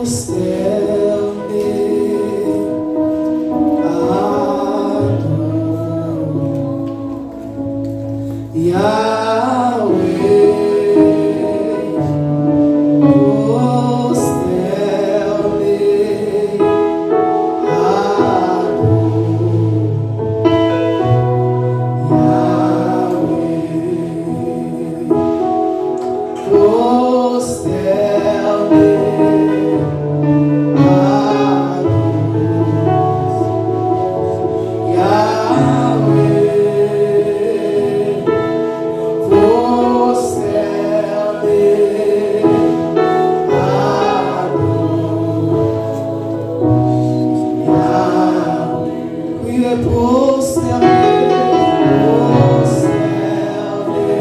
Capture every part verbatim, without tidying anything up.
Pwostène, adore. Yahweh, pwostène, adore. Yahweh, pwostène, adore. Yahweh, pwostène, adore. Yahweh, kriye pwostène, pwostène, adore.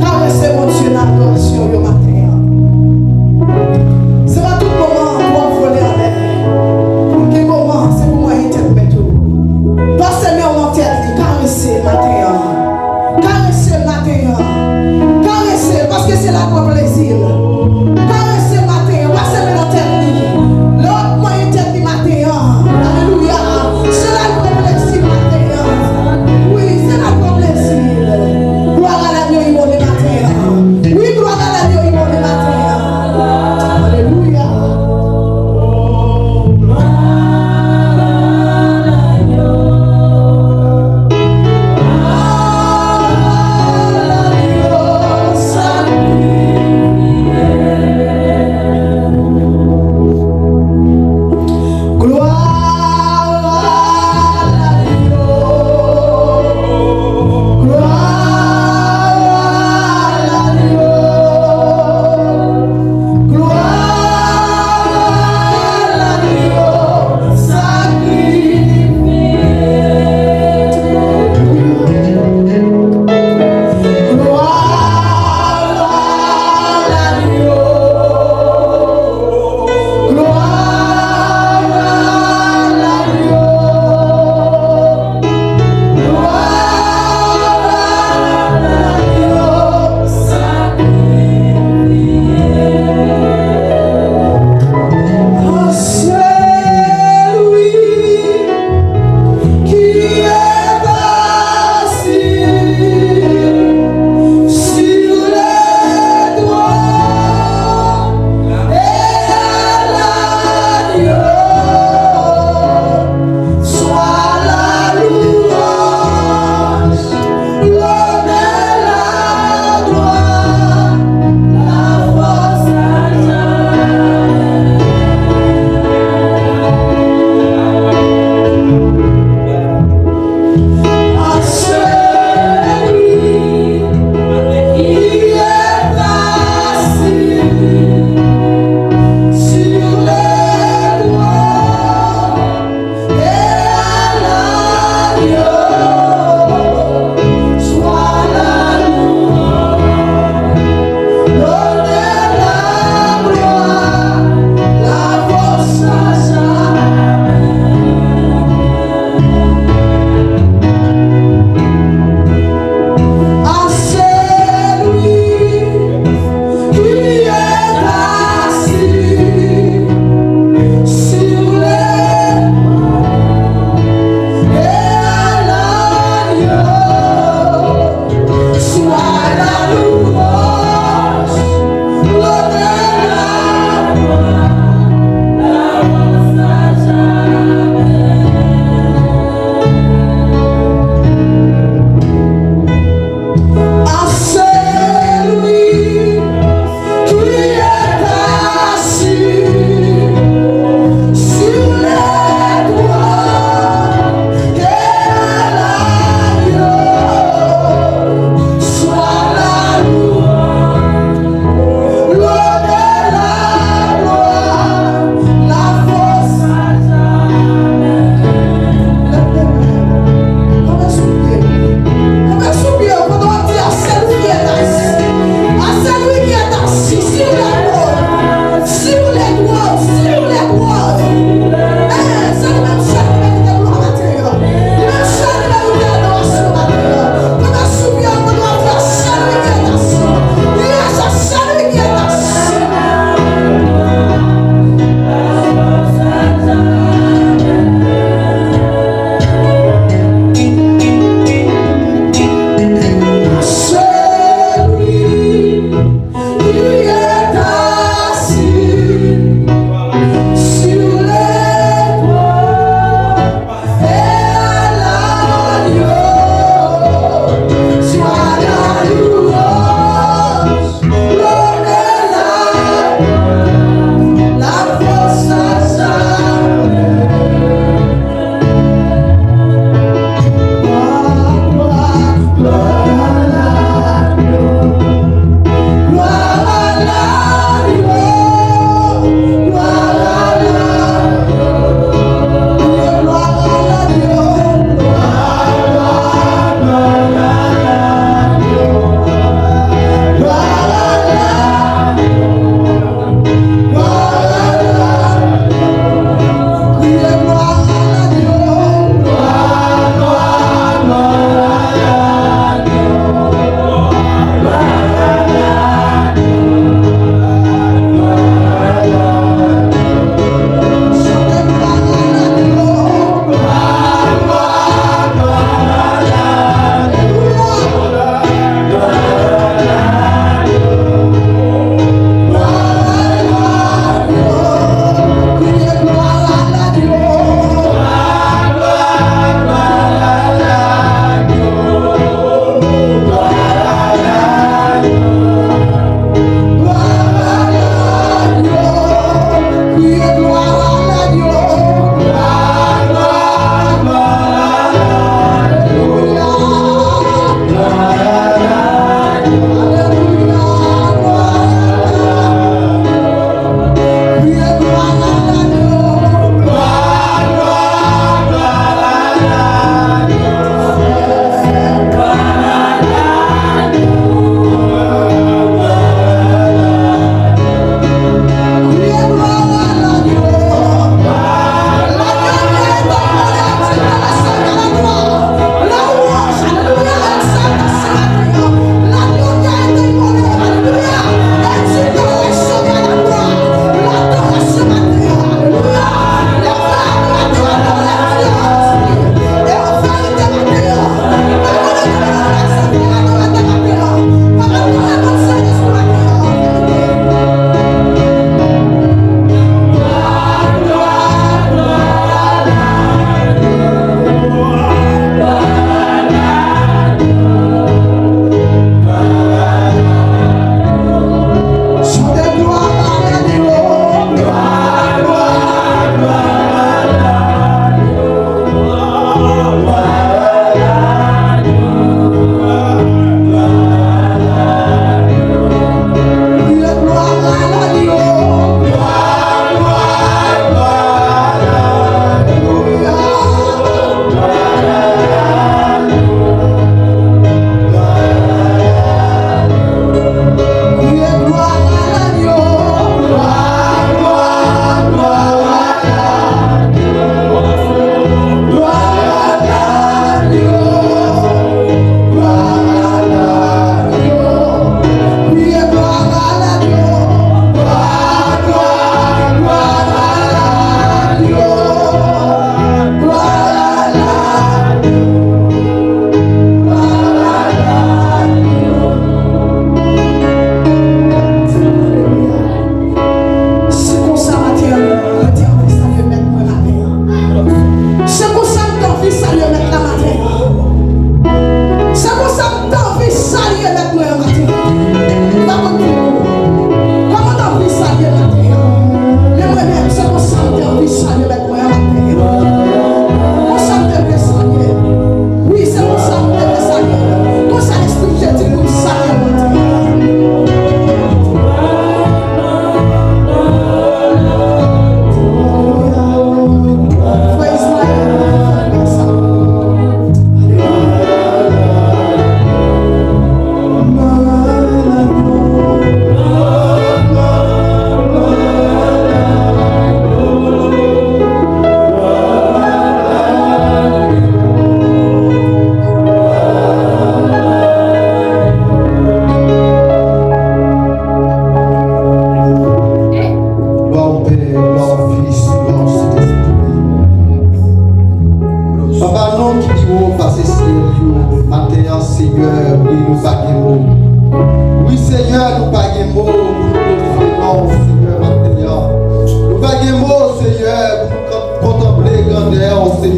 Karese Bondye nan adorasyon yo maten an. Se pa tout moman pou w ap vole anlè. Gen moman, se pou manyen tèt mèt ou. Pase men w nan tèt li, karese maten an. Karese maten an. Karese, paske se la l pran plezi l. Karese maten an, pase men nan tèt li. Lè w ap manyen tèt li maten an, alelouya, se la l pran plezi maten an. Wi, se la l pran plezi. Gloire à l'agneau immolé maten an. Wi, gloire à l'agneau immolé maten an. Alelouya. Gloire à l'agneau. Gloire à l'agneau. Gloire à l'agneau sacrifié. Gloire à l'agneau. Gloire à l'agneau. Gloire à l'agneau sacrifié. À celui qui est assis sur le trône et à l'agneau soit la louange, l'honneur, la gloire, la force à jamais. À celui qui est assis sur le trône et à l'agneau soit la louange, l'honneur, la gloire, la force à jamais. À celui qui est assis sur les trônes et à l'agneau soit la louange, l'honneur, la gloire, la force à jamais. À celui qui est assis sur les trônes et à l'agneau soit la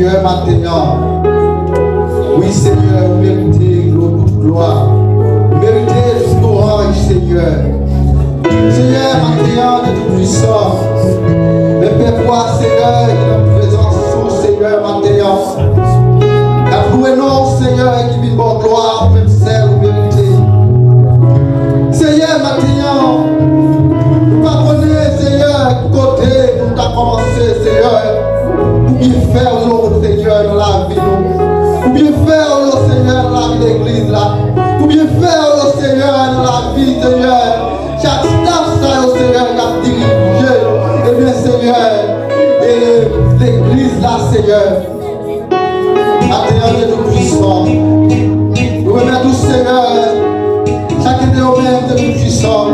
Senyè, maten an. Wi, Senyè, ou merite glo-, tout glwa. Ou merite tout lwanj, Senyè. Senyè, maten an, Dye Toupwisan. Men pèp ou a, Senyè, ki nan prezans ou, Senyè, maten an. K ap lwe non w, Senyè, e ki vin ba w glwa, ou menm sèl ou merite. Senyè, maten an, nou pa konnen, Senyè, ki kote pou nou ta kòmanse, Senyè, pou byenfè w yo, Senyè, nan lavi nou. Pou byenfè w yo, Senyè, nan lavi legliz la. Pou byenfè w yo, Senyè, nan lavi, Senyè, chak staf sa yo, Senyè, k ap dirije, ebyen, Senyè, e legliz la, Senyè. Maten an, Dye Toupwisan. Nou remèt ou, Senyè, chak de yo menm, Dye Toupwisan.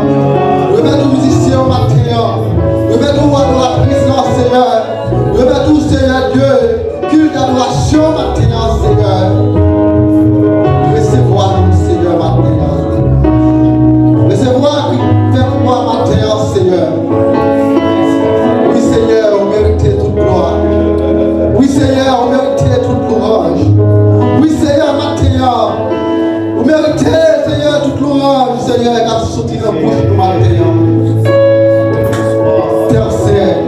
Nou remèt ou mizisyen yo maten an. Nou remèt ou adoratris lan, Senyè. Nou remèt ou, Senyè Dye, kilt adorasyon maten an, Senyè. Resevwa nou, Senyè, maten an. Resevwa pèp ou a maten an, Senyè. Wi, Senyè, ou merite tout glwa. Wi, Senyè, ou merite tout lwanj. Wi, Senyè, maten an, ou merite, Senyè, tout lwanj, Senyè, k ap soti nan bouch nou maten an. Pè Sen,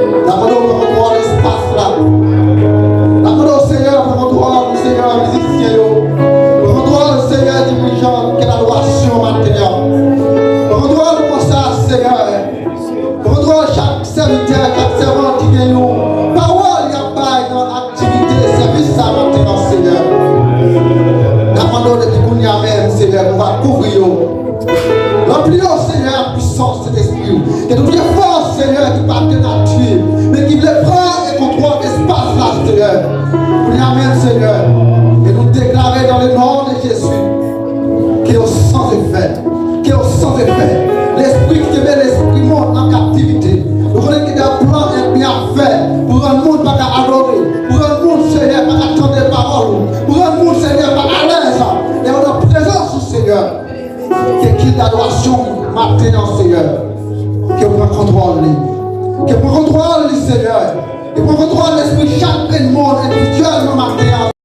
n ap mande w pran kontwòl espas la. N ap mande w, Senyè, pran kontwòl, Senyè, mizisyen yo. Pran kontwòl, Senyè, dirijan, kèt adorasyon maten an. Pran kontwòl konsa, Senyè. Pran kontwòl chak sèvitè, chak sèvant ki gen yon pawòl y ap bay nan aktivite sèvis sa maten an, Senyè. N ap mande w depi kounye a menm, Senyè, pou w va kouvri yo. Ranpli yo, Senyè, ak pwisans Sentespri w. Ke tout lefòs, Senyè, ki pa de nati, men ki vle pran e kontwòl espas la, Senyè. Kounye a menm, Senyè, e nou deklare dans le nom de Jésus, ke yo san efè. Ke yo san efè. Lespri ki kenbe lespri mond an kaptivite. Nou konnen gen de plan ènmi ap fè pou rann moun pa ka adore, pou rann moun, Senyè, pa ka tande pawòl ou, pou rann moun, Senyè, pa alèz. E yo nan prezans ou, Senyè. Ke kilt adorasyon maten an, Senyè, ke pran kontwòl li. Ke pran kontwòl li, Senyè. Ke pran kontwòl lespri chak grenn moun endividyèlman maten an.